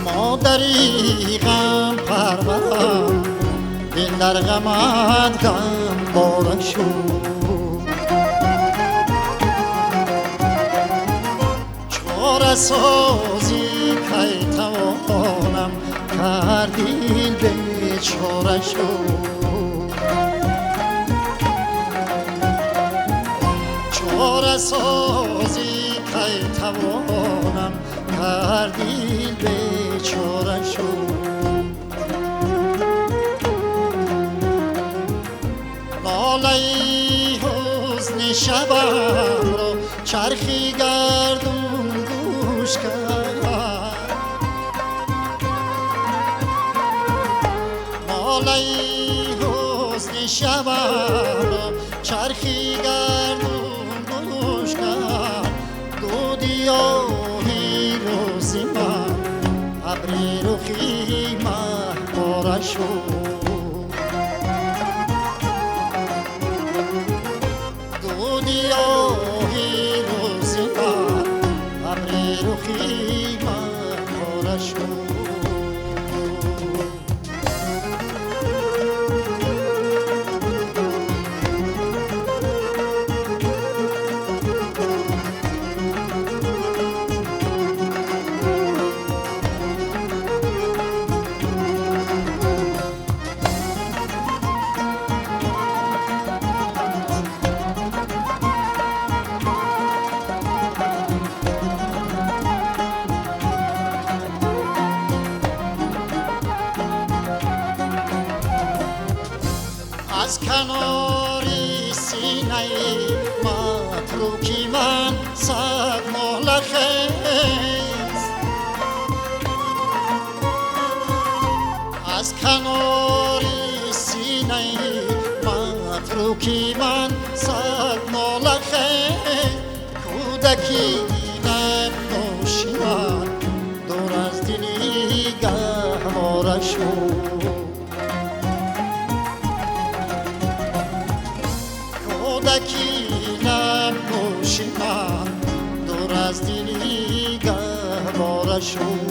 Модари ғам парварам, дил дар ғамат ғам бора шуд. Чора созӣ кай тавонам кар дил бечора шуд. Чора созӣ кай тавонам кар дил бечора шуд. Нолаи ҳузни шабамро чархи гардун гӯш кард. Нолаи ҳузни шабамро чархи гардун гӯш кард. Дуди оҳи рӯзи ман абри рухи маҳпора шуд. Дуди оҳи рӯзи ман абри рухи маҳпора шуд. Аз канори синаи матруки ман сад нола хест. Аз канори синаи матруки ман сад нола хест. Кӯдаки лабнӯши ман дур аз дили гаҳвора шуд. Кӯдаки лабнӯши ман дур аз дили гаҳвора шуд.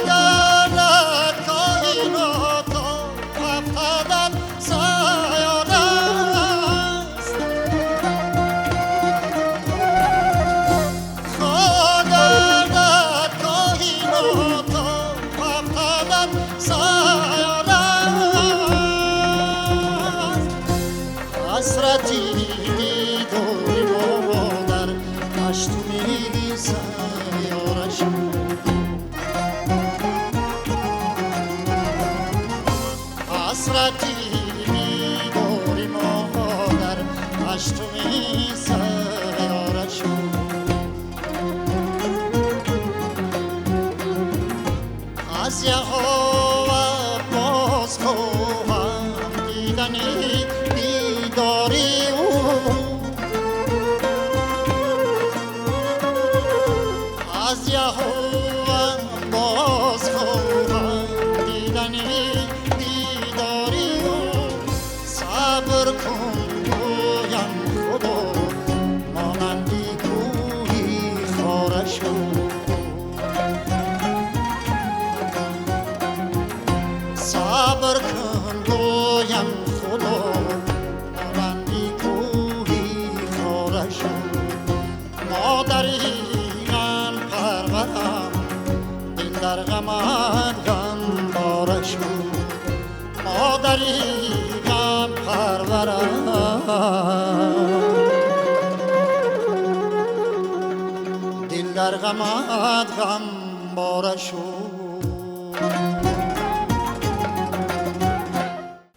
Хонанад коиното ҳафтадан сайёра аст. Хонанад коиното ҳафтадан сайёра аст. Ҳасрати дидори модар ҳаштуми сайёра шуд. Ҳасрати дидори модар ҳаштуми сайёра шуд. Аз Яҳова боз хоҳам дидани дидори ӯ. Аз Яҳова боз хоҳам дидани дидори ӯ. Сабр кун гӯям Худо монанди кӯҳи хора шуд. Сабр кун гӯям Худо монанди кӯҳи хора шуд. Гар ғамат ғам бора шуд.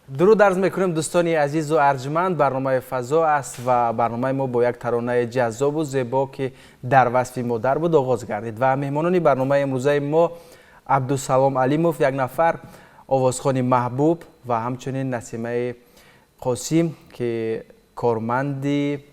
Дуруд арз мекунем, дӯстони азизу арҷманд. Барномаи «Фазо» аст ва барномаи мо бо як таронаи ҷаззобу зебо, ки дар васфи модар буд, оғоз гардид. Ва меҳмонони барномаи имрӯзаи мо Абдусалом Алимов, як нафар овозхони маҳбуб, ва ҳамчунин Насимаи Қосим, ки корманди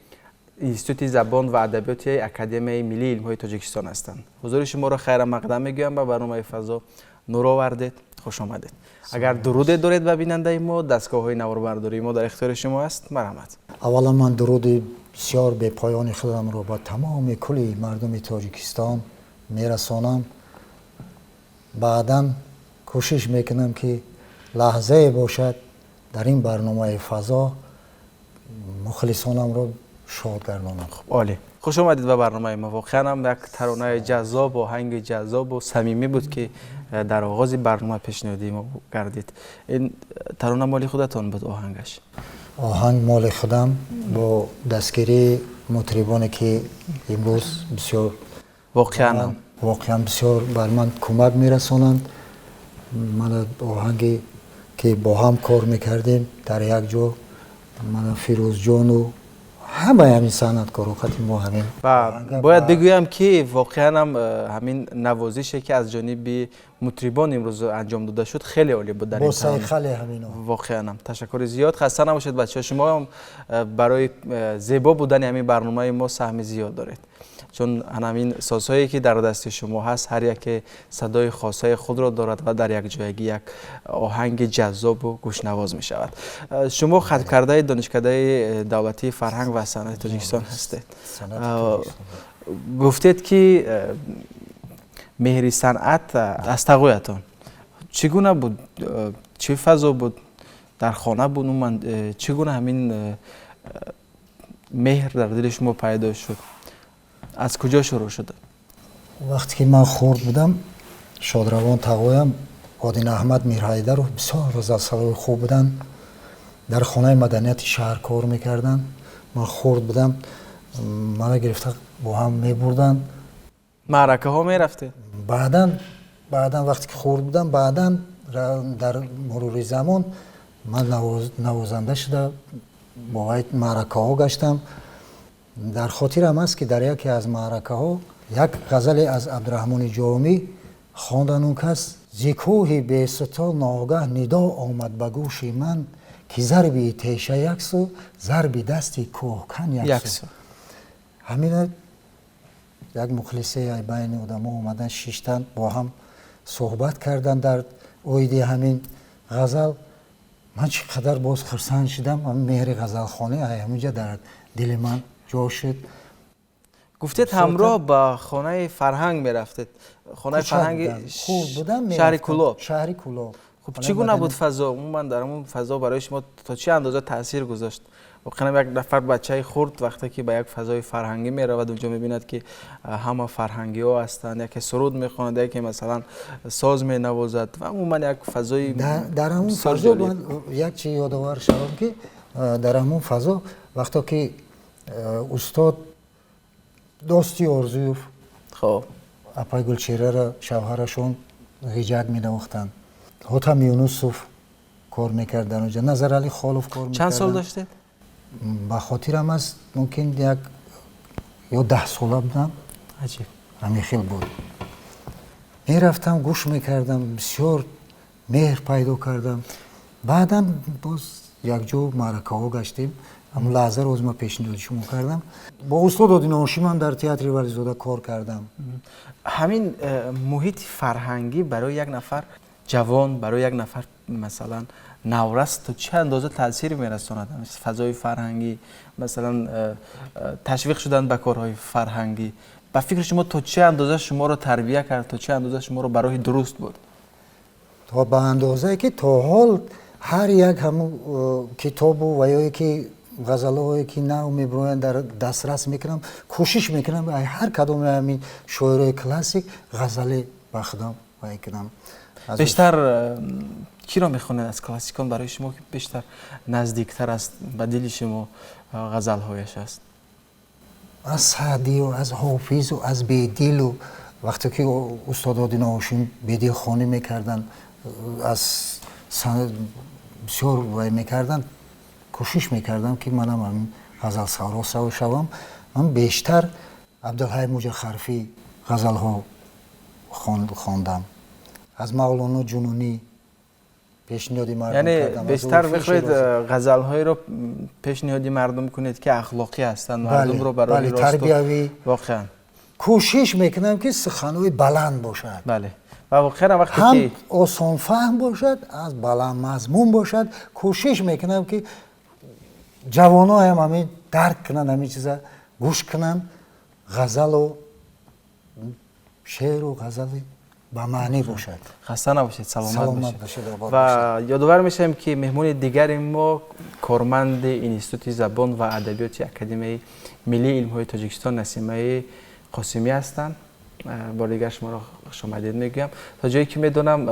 Институти забон ва адабиёти Академияи миллии илмҳои Тоҷикистон ҳастанд. Ҳузури шуморо хайрамақдам мегӯям ба барномаи «Фазо». Нур овардед, хуш омадед. Агар дуруде доред ба бинандаи мо, дастгоҳҳои наворбардории мо дар ихтиёри шумо аст, марҳамат. Аввалан, ман дуруди бисёр бепоёни худамро ба тамоми кулли мардуми Тоҷикистон мерасонам. Баъдан кӯшиш мекунам, ки лаҳзае бошад, дар ин барномаи «Фазо» мухлисонамро шод гардонам. Олӣ, хуш омадед ба барномаи мо. Воқеан ҳам як таронаи ҷаззоб, оҳанги ҷаззобу самимӣ буд, ки дар оғози барнома пешниҳоди мо гардид. Ин тарона моли худатон буд, оҳангаш? Оҳанг моли худам бо дастгирии мутрибоне, ки имрӯз бисёр Воқеан ҳам. Воқеан бисёр бар ман кӯмак мерасонанд. Мана оҳанге, ки бо ҳам кор мекардем дар як ҷо, мана Фирӯзҷону ҳамаи ҳамин санъаткоро қати мо ҳамин. Ва бояд бигӯям, ки воқеан ҳам ҳамин навозише, ки аз ҷониби мутрибон имрӯз анҷом дода шуд, хеле олӣ буд дар бо сайқали ҳамино. Воқеан ҳам, ташаккури зиёд, хаста набошед, бачаҳо. Шумо ҳам барои зебо будани ҳамин барномаи мо саҳми зиёд доред, чун ҳамин созҳое, ки дар дасти шумо ҳаст, ҳар яке садои хосаи худро дорад ва дар якҷоягӣ як оҳанги ҷаззобу гӯшнавоз мешавад. Шумо хатмкардаи Донишкадаи давлатии фарҳанг ва санъати Тоҷикистон ҳастед. Гуфтед, ки меҳри санъат аз тағоятон. Чӣ гуна буд, чӣ фазо буд дар хона буд, умуман чӣ гуна ҳамин меҳр дар дили шумо пайдо шуд, аз куҷо шурӯъ шуд? Вақте ки ман хурд будам, шодравон тағоям Один Аҳмад Мирҳайдаров бисёр ғазалсарои хуб буданд, дар хонаи маданияти шаҳр кор мекарданд. Ман хурд будам, мана гирифта бо ҳам мебурданд. Маъракаҳо мерафтед? Баъдан, вақте ки хурд будам, баъдан дар мурури замон ман навозанда шуда, бо вай маъракаҳо гаштам. Дар хотирам аст, ки дар яке аз маъракаҳо як ғазале аз Абдураҳмони Ҷомӣ хондан. Он кас: «Зи кӯҳи Бесуто ногаҳ нидо омад ба гӯши ман, ки зарби теша як су, зарби дасти кӯҳкан як су». Ҳамина як мухлисе байни одамо омадан, шиштан, бо ҳам суҳбат кардан дар оиди ҳамин ғазал. Ман чӣ қадар боз хурсанд шудам! Меҳри ғазалхонӣ ҳаминҷа дар дили ман ҷо шуд. Гуфтед, ҳамроҳ ба хонаи фарҳанг мерафтед, хонаи фарҳанги шаҳри Кӯлоб. Шаҳри Кӯлоб. Хуб, чӣ гуна буд фазо умуман? Дар ҳамон фазо барои шумо то чӣ андоза таъсир гузошт? Воқеан як нафар бачаи хурд вақте ки ба як фазои фарҳангӣ меравад, унҷо мебинад, ки ҳама фарҳангиҳо ҳастанд, яке суруд мехонад, яке, масалан, соз менавозад ва умуман як фазои Дар ҳамон фазо ман як чи ёдовар шавам, ки дар ҳамон фазо вақто ки устод Дости Орзуев, апай Гулчеҳрара шавҳарашон, ғиҷак менавохтанд, Ҳотам Юнусов кор мекард дар онҷа, Назарали Холов кор. Чанд сол доштед? Ба хотирам аст, мумкин як ё 10 сола будам. Ҳамин хел буд. Мерафтам, гӯш мекардам, бисёр меҳр пайдо кардам. Баъдан боз якҷо маъракаҳо гаштем. Ҳамон лаҳзаро оз ма пешниҳоди шумо кардам. Бо устод Один Ҳошимам дар театри Вализода кор кардам. Ҳамин муҳити фарҳангӣ барои як нафар ҷавон, барои як нафар, масалан, наврас то чӣ андоза таъсир мерасонад? Фазои фарҳангӣ, масалан, ташвиқ шудан ба корҳои фарҳангӣ, ба фикри шумо, то чӣ андоза шуморо тарбия кард, то чӣ андоза шуморо ба роҳи дуруст бурд? То ба андозае, ки то ҳол ҳар як ҳамун китобу ва ё ки ғазалҳое, ки нав мебироянд, дар дастрас мекунам, кӯшиш мекунам ҳар кадоми ҳамин шоирои классик ғазале ба худам вай кунам. Бештар киро мехонед аз классикон, барои шумо ки бештар наздиктар аст ба дили шумо, ғазалҳояш аст? Аз Саъдию аз Ҳофизу аз Бедилу, вақте ки устод Одина Ҳошим Бедил хонӣ мекарданд, аз бисёр вай мекарданд, кӯшиш мекардам, ки манам ҳамин ғазалсаро шавам. Ман бештар Абдулҳай Муҷахарфӣ ғазалҳо хондам, аз Мавлоно Ҷунунӣ пешниҳоди мардум яъне кардам. Бештар мехоҳед ғазалҳоеро пешниҳоди мардум кунед, ки ахлоқӣ ҳастанд, мардумро барои росту тарбиявӣ. Воқеан. Кӯшиш мекунам, ки суханҳои баланд бошад. Бале, ва воқеан вақте ҳам ки осонфаҳм бошад, аз баландмазмун бошад. Кӯшиш мекунам, ки ҷавоноям ҳамин дарк кунанд, ҳамин чиза гӯш кунанд, ғазалу шеъру ғазали ба маънӣ бошад. Хаста набошед, саломат Саломат бошед. бошед, обод Ва бошед. Ёдовар мешавем, ки меҳмони дигари мо корманди Институти забон ва адабиёти Академияи миллии илмҳои Тоҷикистон Насимаи Қосимӣ ҳастанд. Бори дигар шуморо хушомадед мегӯям. То ҷое ки медонам,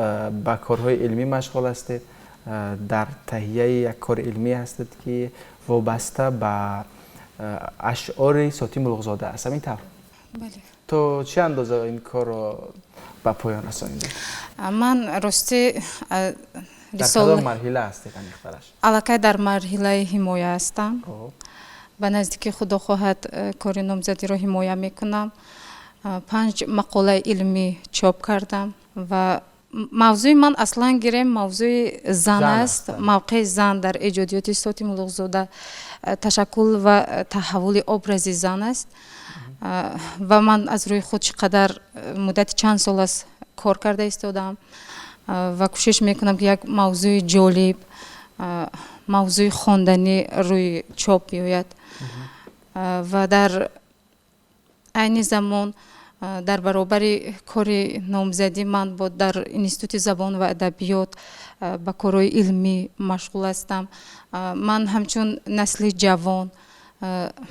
ба корҳои илмӣ машғул ҳастед, дар таҳияи як кори илмӣ ҳастед, ки вобаста ба ашъори Сотим Улуғзода аст. Ҳамин тавр? Бале. То чӣ андоза ин корро ба поён расонидед? Ман ростӣ Дар кадом марҳила ҳастед, аниқтараш? Аллакай дар марҳилаи ҳимоя ҳастам. Ба наздики, худо хоҳад, кори номзадиро ҳимоя мекунам. Панҷ мақолаи илмӣ чоп кардам ва мавзӯи ман аслан гирем мавзӯи зан Зан аст, аст. Мавқеи зан дар эҷодиёти Сотим Улуғзода, ташаккул ва таҳаввули образи зан аст. Ва ман аз рӯи худ чӣ қадар муддати чанд сол аст кор карда истодаам ва кӯшиш мекунам, ки як мавзӯи ҷолиб, мавзӯи хонданӣ рӯи чоп биёяд. Ва дар айни замон, дар баробари кори номзадӣ ман бо дар Институти забон ва адабиёт ба корҳои илмӣ машғул ҳастам. Ман ҳамчун насли ҷавон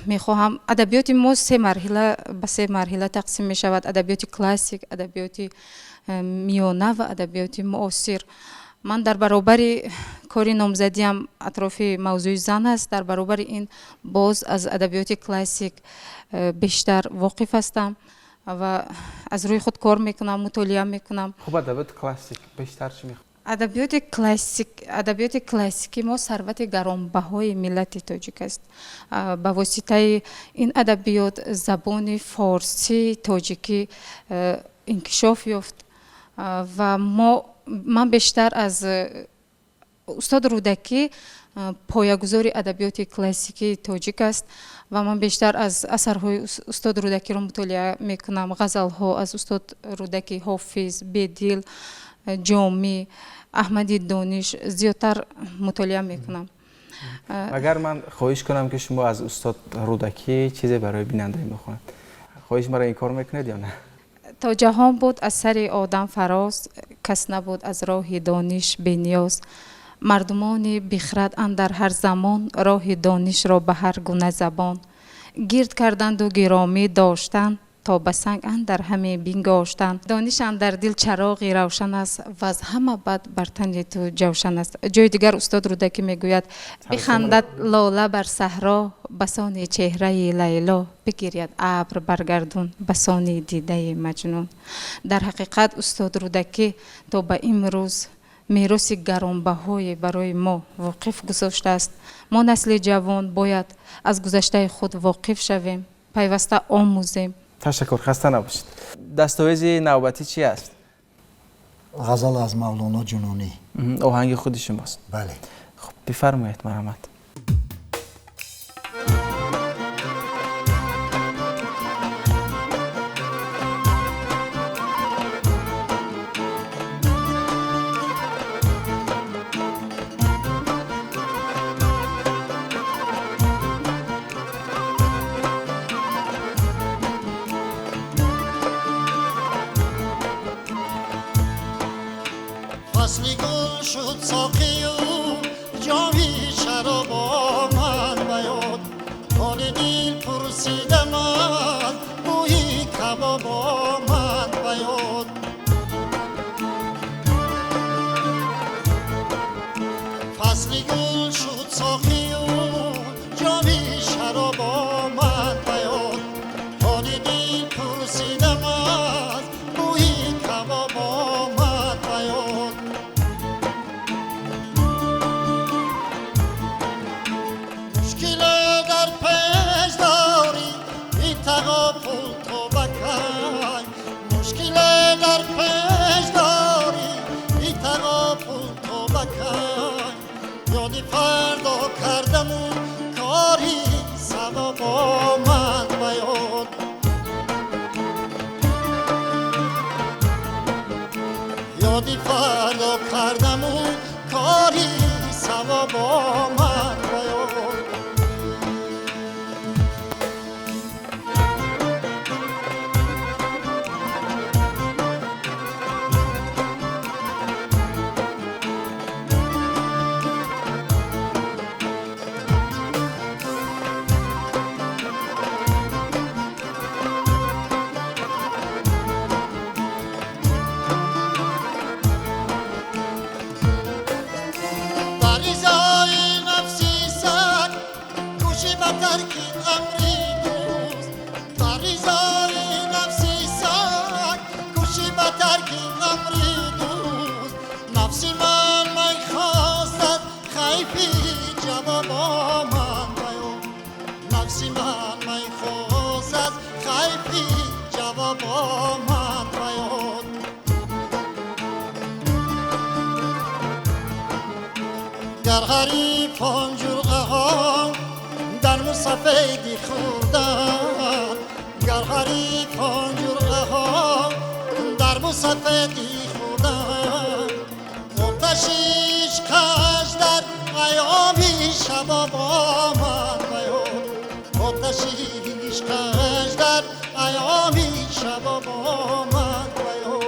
мехоҳам, адабиёти мо се марҳила ба се марҳила тақсим мешавад: адабиёти классик, адабиёти миёна ва адабиёти муосир. Ман дар баробари кори номзадиам атрофи мавзӯи зан аст, дар баробари ин боз аз адабиёти классик бештар воқиф ҳастам ва аз рӯи худ кор мекунам, мутолиа мекунам. Хуб, адабиёти классик бештар чӣ мехоҳед? Адабиёти классик, адабиёти классикӣ мо сарвати гаронбаҳои миллати тоҷик аст. Ба воситаи ин адабиёт забони форсӣ тоҷикӣ инкишоф ёфт. Ва мо ман бештар аз устод Рӯдакӣ, поягузори адабиёти классикии тоҷик аст, ва ман бештар аз асарҳои устод Рӯдакиро мутолиа мекунам, ғазалҳо аз устод Рӯдакӣ, Ҳофиз, Бедил, Ҷомӣ, Аҳмади Дониш зиёдтар мутолиа мекунам. Агар ман хоҳиш кунам, ки шумо аз устод Рӯдакӣ чизе барои бинандаи мо хонед, хоҳиш маро инкор мекунед ё на? То ҷаҳон буд аз сари одам фароз, кас набуд аз роҳи дониш бениёз. Мардумони бихрад андар ҳар замон роҳи донишро ба ҳар гуна забон гирд карданду гиромӣ доштанд, то ба санг андар ҳаме бингоштанд. Дониш андар дил чароғи равшан аст, ваз ҳама бад бар тани ту ҷавшан аст. Ҷои дигар устод Рӯдакӣ мегӯяд: бихандад лола бар саҳро басони чеҳраи Лайло, бигиряд абр бар гардун басони дидаи Маҷнун. Дар ҳақиқат устод Рӯдакӣ то ба имрӯз мероси гаронбаҳое барои мо воқиф гузоштааст. Мо, насли ҷавон, бояд аз гузаштаи худ воқиф шавем, пайваста омӯзем. Ташаккур, хаста набошед. Дастовези навбатӣ чи аст? Ғазал аз Мавлоно Ҷунунӣ. Оҳанги худи шумост? Бале. Хуб, бифармоед, марҳамат. Фасли гул шуд, соқию ҷоми шароб омад ба ёд, ҳоли дил пурсидамад, бӯи кабоб омад ба ёд. Фасли гул шуд, соқию ҷоми шароб омад ба ёд. تغافل تو بکای مشکل در پیش داری بی تغافل تو بکای یادی فردا کردم و کاری ثواب آمد به یاد یادی فردا کردم و کاری ثواب آمد به یاد. گر حریفان جرعه ها در مسفیدی خوردن، گر حریفان جرعه ها در مسفیدی خوردن، آتش عشقش در ایامی شباب آمد به یاد، آتش عشقش در ایامی شباب آمد به یاد.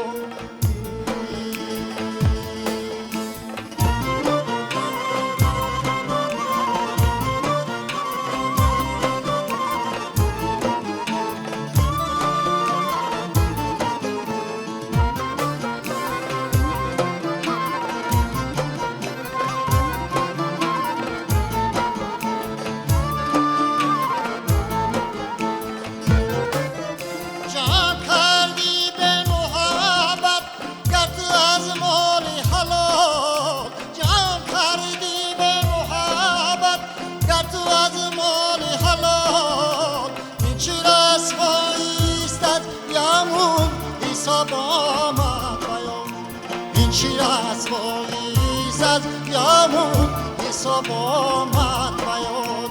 حساب آمد به یاد.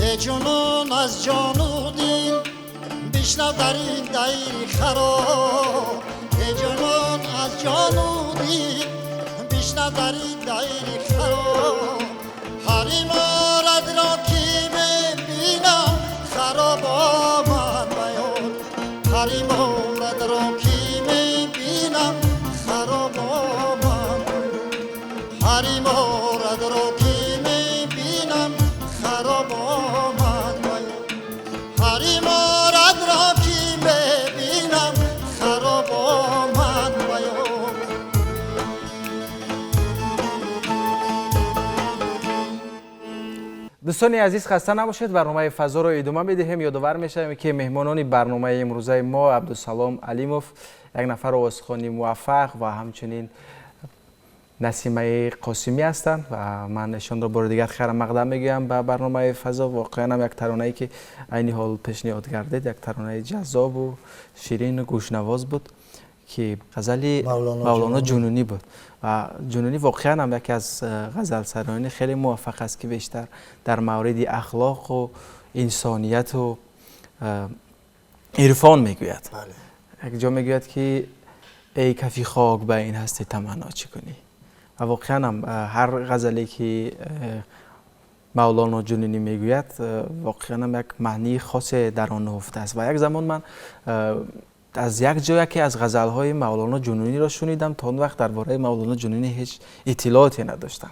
ای جنون از جان و دل بشنو در این دیر خراب، ای جنون از جان و دل بشنو در این دیر خراب، هر عمارت را که می‌بینم خراب آمد به یاد، هر عمارت را که می‌بینم خراب آمد، هر عمارت را که می‌بینم خراب آمد، هر عمارت را که می‌بینم خراب آمد. دوستان عزیز خسته نباشید، برنامه فضا رو ادامه میدهیم. یادآور میشویم که مهمانان برنامه امروزه ما عبدالسلام علیموف، یک نفر آوازخوانی موفق و همچنین نسیمه قاسمی هستند و من ایشان را بار دیگر خیر مقدم میگویم به برنامه فضا. واقعا هم یک ترانه‌ای که عین حال پیشنهاد گردید، یک ترانه جذاب و شیرین و گوشنواز بود که غزل مولانا جنونی بود و جنونی واقعا هم یکی از غزل سرایان خیلی موفق است که بیشتر در مورد اخلاق و انسانیت و عرفان میگوید. یک جا میگوید که ای کفی خاک به این هستی تمنا چی کنی، و واقعا هم هر غزلی که مولانا جنونی میگوید واقعا هم یک معنی خاص در آن نهفته است. و یک زمان من از یک جا یکی از غزل‌های مولانا جنونی را شنیدم، تا آن وقت درباره مولانا جنونی هیچ اطلاعاتی نداشتم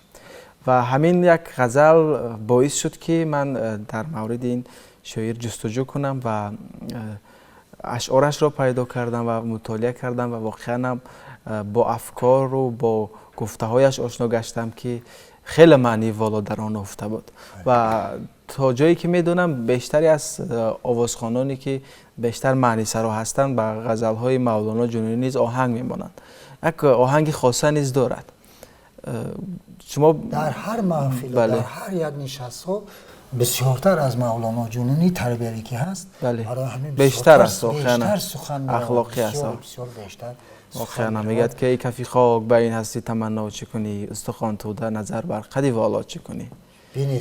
و همین یک غزل باعث شد که من در مورد این شاعر جستجو کنم و اشعارش را پیدا کردم و مطالعه کردم و واقعا با افکار و با گفته‌هایش آشنا گشتم که خیلی معنی والا در آن نهفته بود. و تا جایی که میدونم بیشتری از آوازخوانانی که بیشتر معنی سرا هستند به غزل‌های مولانا جنونی نیز آهنگ میمانند، یک آهنگ خاصه نیز دارد. Шумо дар ҳар маҳфил, дар ҳар як нишастҳо бисёртар аз Мавлоно Ҷунунӣ тарбиявӣ ки ҳаст, барои ҳамин бештар аст, бештар сухан ахлоқӣ аст. Бисёр бештар. Воқеан мегӯяд ки эй кафи хок ба ин ҳастӣ таманно чӣ кунӣ, устухон тӯда назар бар қади воло чӣ кунӣ,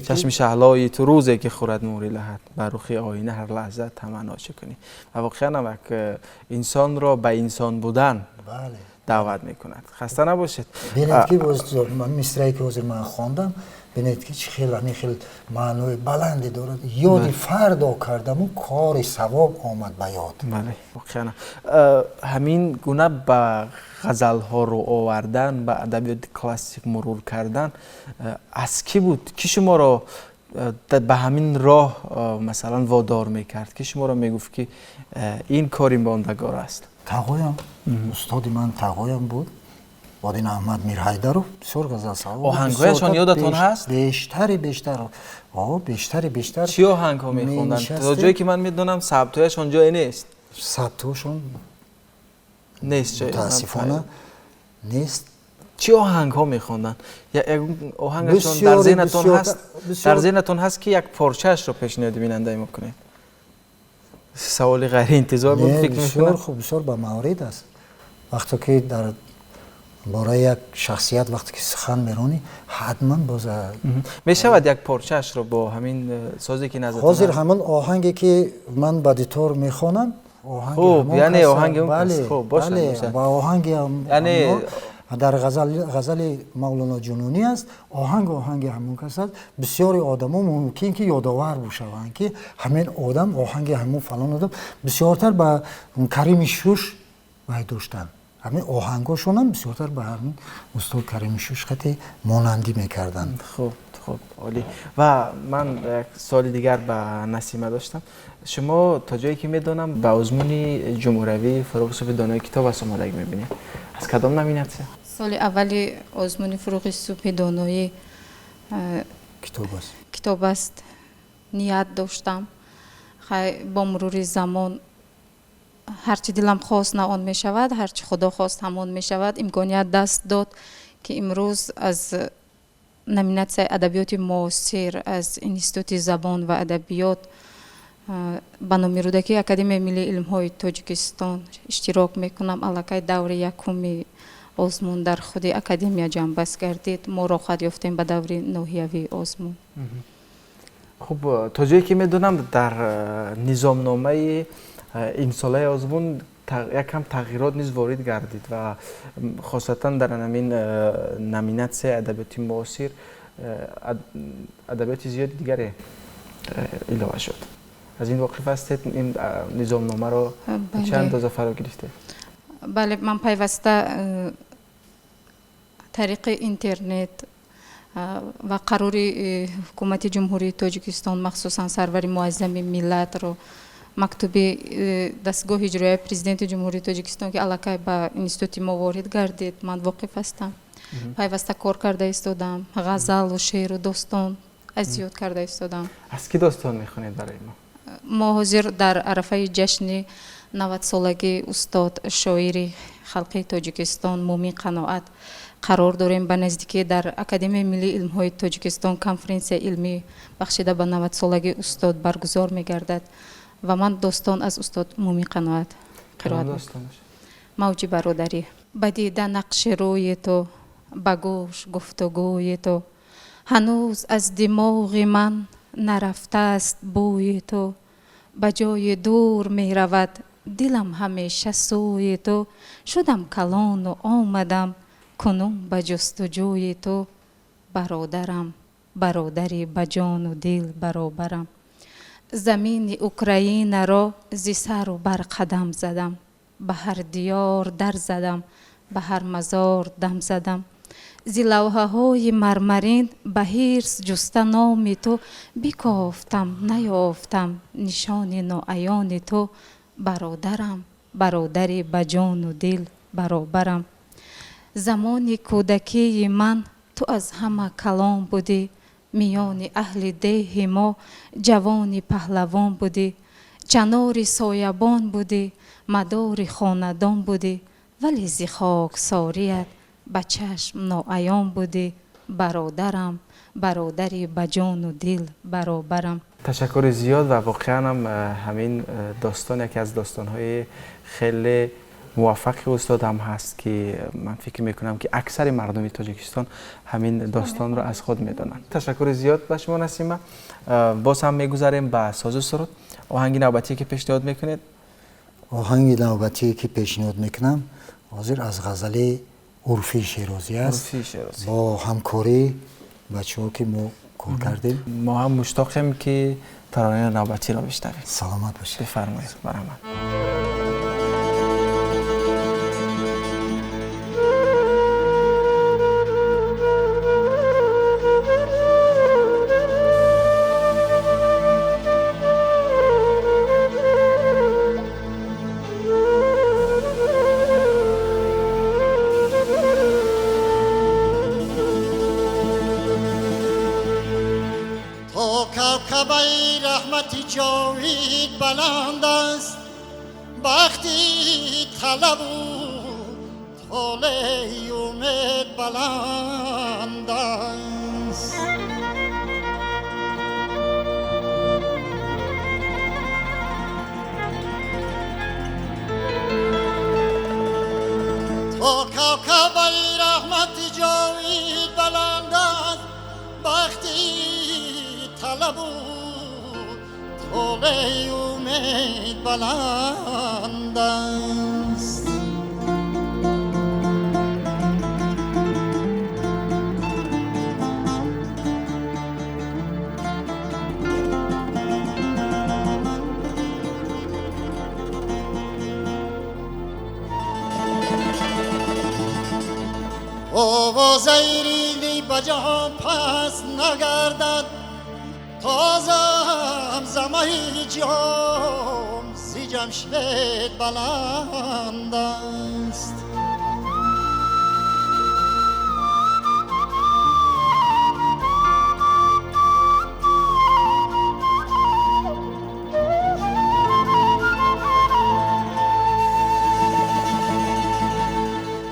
чашми шаҳлои ту рӯзе ки хӯрад нури лаҳат, бар рухи оина ҳар лаҳза таманно чӣ кунӣ. Ва воқеан ҳам як инсонро ба инсон будан даъват мекунад. Хаста набошед. Бинед ки мисрае ки ҳозир ман хондам, бинед ки чӣ хел ҳамин хел маънои баланде дорад. Ёди фардо кардаму кори савоб омад ба ёд. Бале, воқеан ҳамин гуна ба ғазалҳо рӯ овардан, ба адабиёти классик мурур кардан аз кӣ буд? Кӣ шуморо ба ҳамин роҳ масалан водор мекард? Кӣ шуморо мегуфт ки ин кори мондагор аст? Тағоям, устоди ман тағоям буд, Бодин Аҳмад Мирҳайдаров, бисёр ғазалсаро. Оҳангҳояшон ёдатон ҳаст? Бештари бештар. Бештари бештар. Чӣ оҳангҳо мехонданд? То ҷое ки ман медонам сабтҳояшон ҷое нест. Сабтҳошон нест ҷое. Мутаассифона нест. Чӣ оҳангҳо мехонданд? Оҳангашон дар зеҳнатон ҳаст? Дар зеҳнатон ҳаст ки як порчаашро пешниҳоди бинандаи мо кунед? Саволи ғайриинтизор буд, фикр мекунам. Бисёр хуб, бисёр ба маврид аст. Вақте ки дар бораи як шахсият вақте ки сухан меронӣ, ҳатман боз мешавад як порчаашро бо ҳамин созе ки назар. Ҳозир ҳамон оҳанге ки ман ба дитор мехонам, оҳанги яъне оҳанги он кас. Хуб, бошад. Ба оҳанги яъне дар ғазали Мавлоно Ҷунунӣ аст, оҳанг оҳанги ҳамон кас аст. Бисёри одамо мумкин ки ёдовар бошаванд ки ҳамин одам оҳанги ҳамон фалон одам. Бисёртар ба Карими Шуш вай доштанд. Ҳамин оҳангҳошонам бисёртар ба ҳамин устод Карими Шуш хати монандӣ мекарданд. Хуб, хуб, олӣ. Ва ман як суоли дигар ба Насима доштам. Шумо то ҷое ки медонам ба озмуни ҷумҳуриявии Фурӯғи Субҳи Донои китоб аст омодагӣ мебинед. Аз кадом номинатсия? Соли аввали озмуни Фурӯғи Субҳи Донои китоб аст ният доштам. Бо мурури замон ҳарчи дилам хост на он мешавад, ҳарчи Худо хост ҳамон мешавад. Имконият даст дод ки имрӯз аз номинатсияи адабиёти муосир аз Институти забон ва адабиёт ба номи Рӯдакии Академияи миллии илмҳои Тоҷикистон иштирок мекунам. Аллакай даври якуми озмун дар худи академия ҷамъбаст гардид. Мо роҳхат ёфтем ба даври ноҳиявии озмун. Хуб, то ҷое ки медонам дар низомномаи имсолаи озмун якам тағйирот низ ворид гардид ва хосатан дар ҳамин номинатсияи адабиёти муосир адабиёти зиёди дигаре илова шуд. Аз ин воқиф ҳастед? Ин низомномаро чӣ андоза фаро гирифтед? Бале, ман пайваста тариқи интернет ва қарори ҳукумати Ҷумҳурии Тоҷикистон, махсусан сарвари муаззами миллатро, мактуби дастгоҳи иҷроияи президенти Ҷумҳурии Тоҷикистон ки аллакай ба институти мо ворид гардид, ман воқиф ҳастам. Пайваста кор карда истодам, ғазалу шеъру достон аз зиёд карда истодам. Аз кӣ достон мехонед барои мо? Мо ҳозир дар арафаи ҷашни 90-солагии устод шоири халқи Тоҷикистон Мумин Қаноат қарор дорем. Ба наздикӣ дар Академияи миллии илмҳои Тоҷикистон конференсияи илмӣ бахшида ба 90-солагии устод баргузор мегардад ва ман достон аз устод Мумин Қаноат қироат мекунам. Мавҷи бародарӣ. Ба дида нақши рӯи ту, ба гӯш гуфтугӯи ту, ҳанӯз аз димоғи ман нарафтааст бӯи ту, ба ҷои дур меравад дилам ҳамеша сӯи ту, шудам калону омадам кунун ба ҷустуҷӯи ту, бародарам, бародари ба ҷону дил баробарам. Замини Украинаро зи сару бар қадам задам, ба ҳар диёр дар задам, ба ҳар мазор дам задам. Зи лавҳаҳои мармарин ба ҳирс ҷуста номи ту, бикофтам, наёфтам нишони ноаёни ту, бародарам, бародари ба ҷону дил баробарам. Замони кӯдакии ман ту аз ҳама калон будӣ, миёни аҳли деҳи мо ҷавони паҳлавон будӣ, чанори соябон будӣ, мадори хонадон будӣ, вале зи хоксорият Ба чашм ноаён будӣ бародарам, бародари ба ҷону дил баробарам. Ташаккури зиёд ва воқеан ҳам ҳамин достон яке аз достонҳои хеле муваффақи устод ҳам ҳаст, ки ман фикр мекунам, ки аксари мардуми Тоҷикистон ҳамин достонро аз худ медонанд. Ташаккури зиёд ба шумо, Насима. Боз ҳам мегузарем ба созу суруд. Оҳанги навбатие ки пешниҳод мекунед? Оҳанги навбатие ки пешниҳод мекунам ҳозир аз ғазали Урфии Шерозӣ аст, бо ҳамкории бачаҳо ки мо кор кардем. Мо ҳам муштоқем, ки таронаи навбатиро бишнавем. Саломат бошед. Бифармоед, марҳамат. جاوید بلند است، بختی طلب و طالع امید بلند است. تا کوکب رحمت جاوید بلند است، بختی طلب و طالع امید بلند است. آوازه ریلی به جهان پس نگردد، تا زمزمه جام زی جمشید بلند است.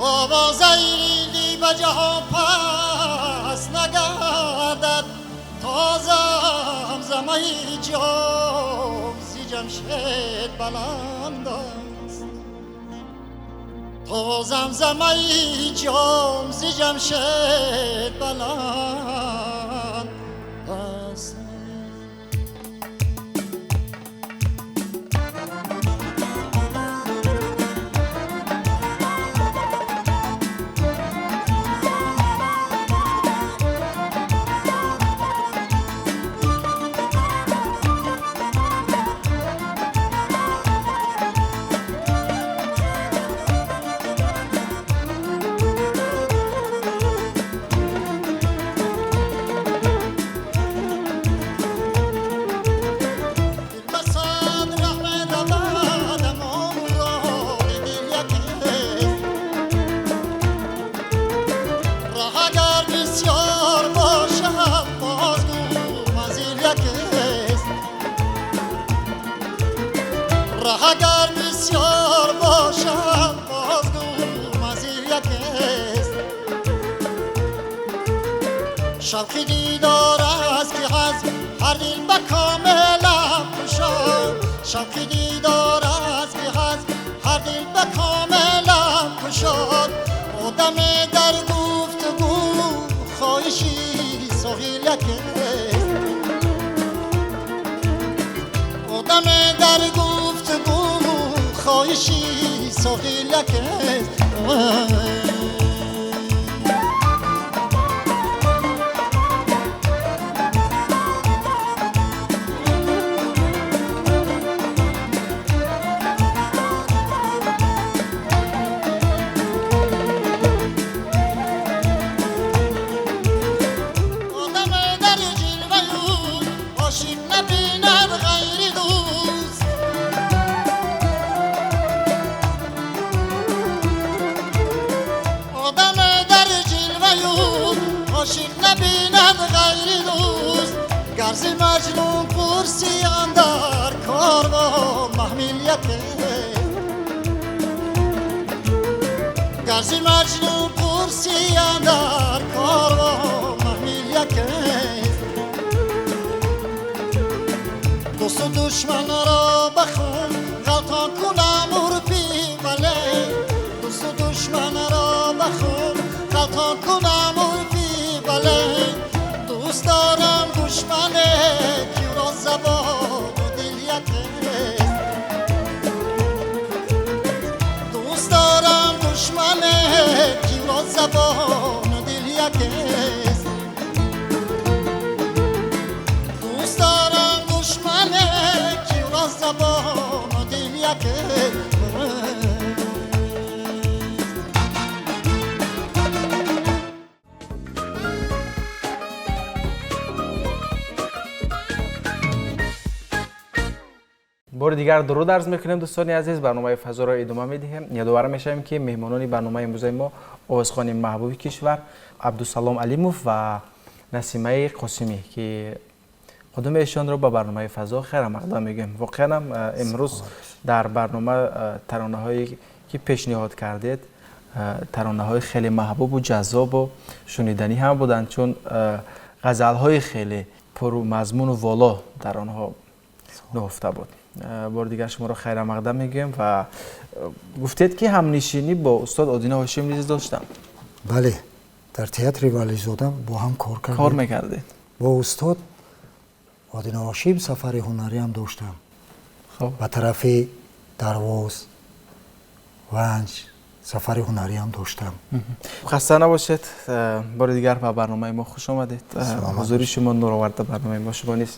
آوازه ریلی به جهان پس نگردد، تا زمزمه جام زی جمشید بلند است. تا زمزمه جام زی جمشید بلند است. اگر بسیار باشم بازگو منزل یکیست، شوق دیدار است که از هر دل به کاملم کشاد، شوق دیدار است که از هر دل به کاملم کشاد. آدم در گفتگو خواهشی ساحل یکیست، آدم در گفتگو خواهشی ساحل یکیست. گرزی مجنون پرسی اندر کاروان محمیل یکیست، گرزی مجنون پرسی пурсиям дар корвон маҳмил якест. Дӯсту душманро ба хун ғалтон кунам урфӣ, вале дӯсту душманро ба хун ғалтон кунам урфӣ, вале дӯст дорам душмане ки ӯро забону дил якест. Дӯст дорам душмане ки ӯро забону дил якест. Дӯст дорам душмане ки ӯро забону дил якест. Бори дигар дуруд арз мекунем, дӯстони азиз. Барномаи фазоро идома медиҳем. Ёдовар мешавем, ки меҳмонони барномаи имрӯзаи мо овозхони маҳбуби кишвар Абдусалом Алимов ва Насимаи Қосимӣ, ки худуми эшонро ба барномаи фазо хайрамақдам мегӯем. Воқеан ҳам имрӯз дар барнома таронаҳое ки пешниҳод кардед, таронаҳои хеле маҳбубу ҷаззобу шуниданӣ ҳам буданд, чун ғазалҳои хеле пурмазмуну воло дар онҳо нуҳуфта буд. Бори дигар шуморо хайрамақдам мегӯем ва гуфтед, ки ҳамнишинӣ бо устод Одина Ҳошим низ доштам. Бале, дар театри Вализода бо ҳам кор кардем. Кор мекардед? Бо устод Одина Ҳошим сафари ҳунариам доштам. Ба тарафи Дарвоз, Ванҷ сафари ҳунариам доштам. Хаста набошед. Бори дигар ба барномаи мо хуш омадед. Ҳузури шумо нур оварда барномаи мо. Шумо низ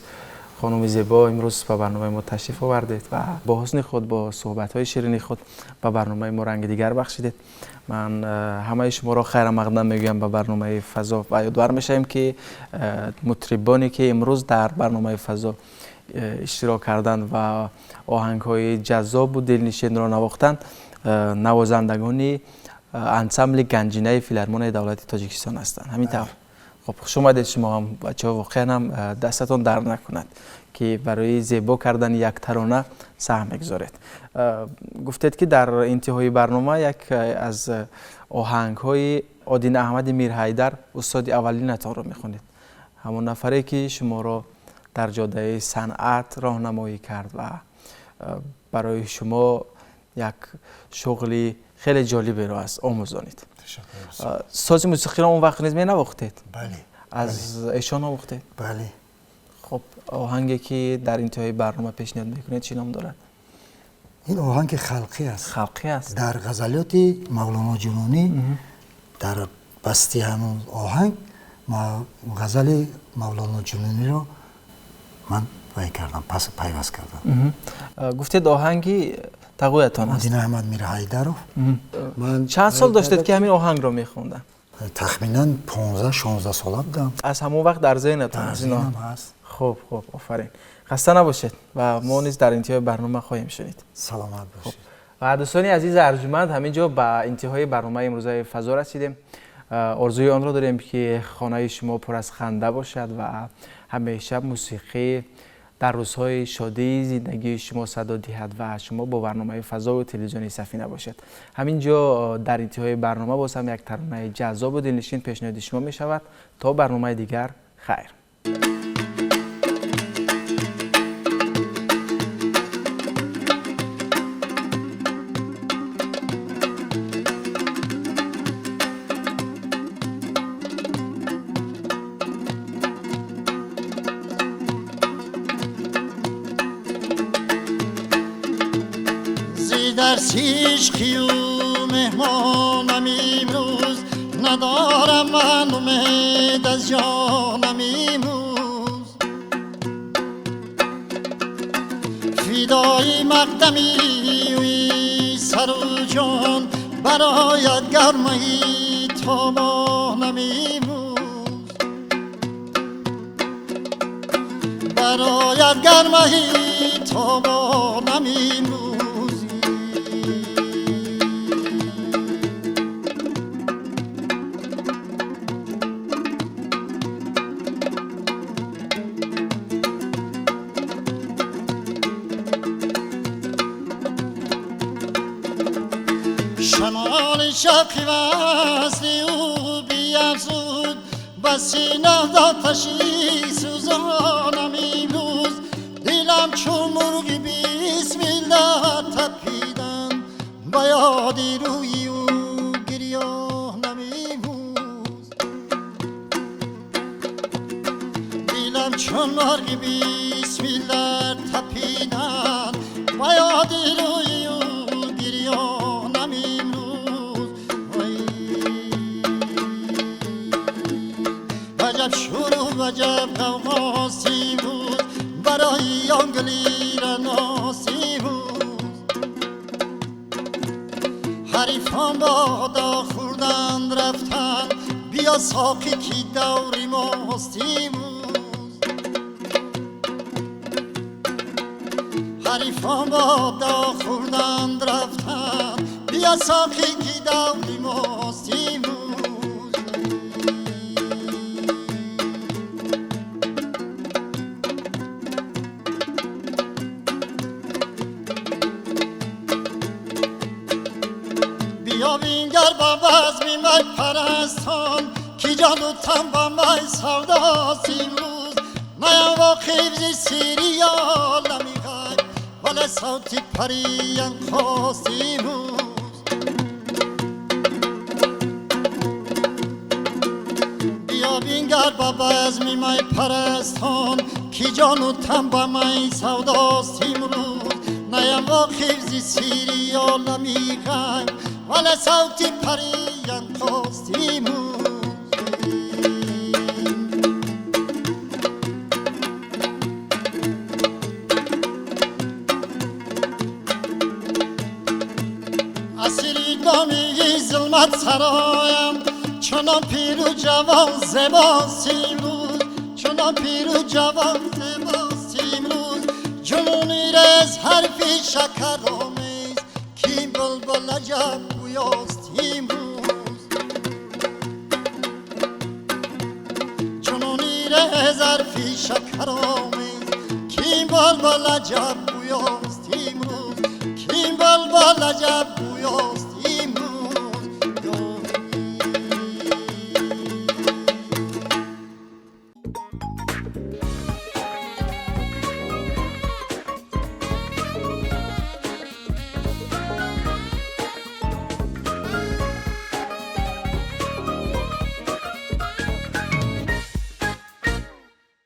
хонуми зебо имрӯз ба барномаи мо ташриф овардед ва бо ҳусни худ, бо суҳбатҳои ширини худ ба барномаи мо ранги дигар бахшидед. Ман ҳамаи шуморо хайрамақдам мегӯям ба барномаи фазо ва ёдовар мешавем, ки мутрибоне ки имрӯз дар барномаи фазо иштирок карданд ва оҳангҳои ҷаззобу дилнишинро навохтанд, навозандагони ансамбли Ганҷинаи филармонияи давлати Тоҷикистон ҳастанд. Ҳамин тавр. Хуб, хуш омадед шумо ҳам, бачаҳо, воқеан ҳам дастатон дард накунад, ки барои зебо кардани як тарона саҳм мегузоред. Гуфтед, ки дар интиҳои барнома як аз оҳангҳои Одина Аҳмади Мирҳайдар, устоди аввалинатонро мехонед, ҳамон нафаре ки шуморо дар ҷодаи санъат роҳнамоӣ кард ва барои шумо як шуғли хеле ҷолиберо аз омӯзонид. Сози мусиқиро он вақт низ менавохтед? Бале. Аз эшон омӯхтед? Бале. Хуб, оҳанге ки дар интиҳои барнома пешниҳод мекунед чӣ ном дорад? Ин оҳанги халқӣ аст. Халқӣ аст. Дар ғазалиёти Мавлоно Ҷунунӣ дар басти ҳамон оҳанг ғазали Мавлоно Ҷунуниро ман вай кардам, пас пайваст кардам. Гуфтед, оҳанги тағоятон аст. Одина Аҳмад Мирҳайдаров. Чанд сол доштед, ки ҳамин оҳангро мехонданд? Тахминан 15-16 сола будам. Аз ҳамон вақт дар зеҳнатон Дар аст ин оҳанг? зеҳнам ҳаст. Хуб, хуб, офарин. Хаста набошед ва мо низ дар интиҳои барнома хоҳем шунид. Саломат бошед. Ва дӯстони азиз арҷуманд, ҳамин ҷо ба интиҳои барномаи имрӯзаи фазо расидем. Орзуи онро дорем, ки хонаи шумо пур аз ханда бошад ва ҳамеша мусиқӣ дар рӯзҳои шодии зиндагии шумо садо диҳад ва шумо бо барномаи фазову телевизиони Сафина бошед. Ҳамин ҷо дар интиҳои барнома боз ҳам як таронаи ҷаззобу дилнишин пешниҳоди шумо мешавад. То барномаи дигар, хайр. Дар ишқию меҳмонам имрӯз надорам ман умед аз ҷонам имрӯз. Фидои мақдами ӯи сару ҷон барояд гармаи тобонам имрӯз, барояд гармаи тобонам имрӯз. Висоли шавқи васли ӯ биафзуд, ба сина оташи сӯзонам имрӯз. Дилам чун мурғи бисмилла тапидан, ба ёди рӯи ӯ гирёнам имрӯз. Дилам чун мурғи бисмилла тапидан, ба ёди рӯи ӯ гирёнам имрӯз. Аҷаб шуру аҷаб ғавғост имрӯз, барои он гули раност имрӯз. Ҳарифон бода хӯрданд рафтанд, биё соқӣ ки даври мост имрӯз. Ҳарифон бода хӯрданд рафтанд, биё соқӣ ки даври мост имрӯз. Биё бингар ба базми май парастон, ки ҷону тан ба май савдост имрӯз. Наям воқиф зи сири олами ғайб, вале савти париян хост имрӯз. Биё бингар ба базми май парастон, ки ҷону тан ба май савдост имрӯз. Наям воқиф зи сири олами ғайб, вале савти париян хост имрӯз. Асири доми зулмат сароям, чунон пиру ҷавон зебост имрӯз. Чунон пиру ҷавон зебост имрӯз. Ҷунуни рез ҳарфи шакаромез, ки булбул аҷаб гӯёст имрӯз. Ҷунуни рез ҳарфи шакаромез, ки булбул аҷаб гӯёст имрӯз. Ки булбул аҷаб гӯёст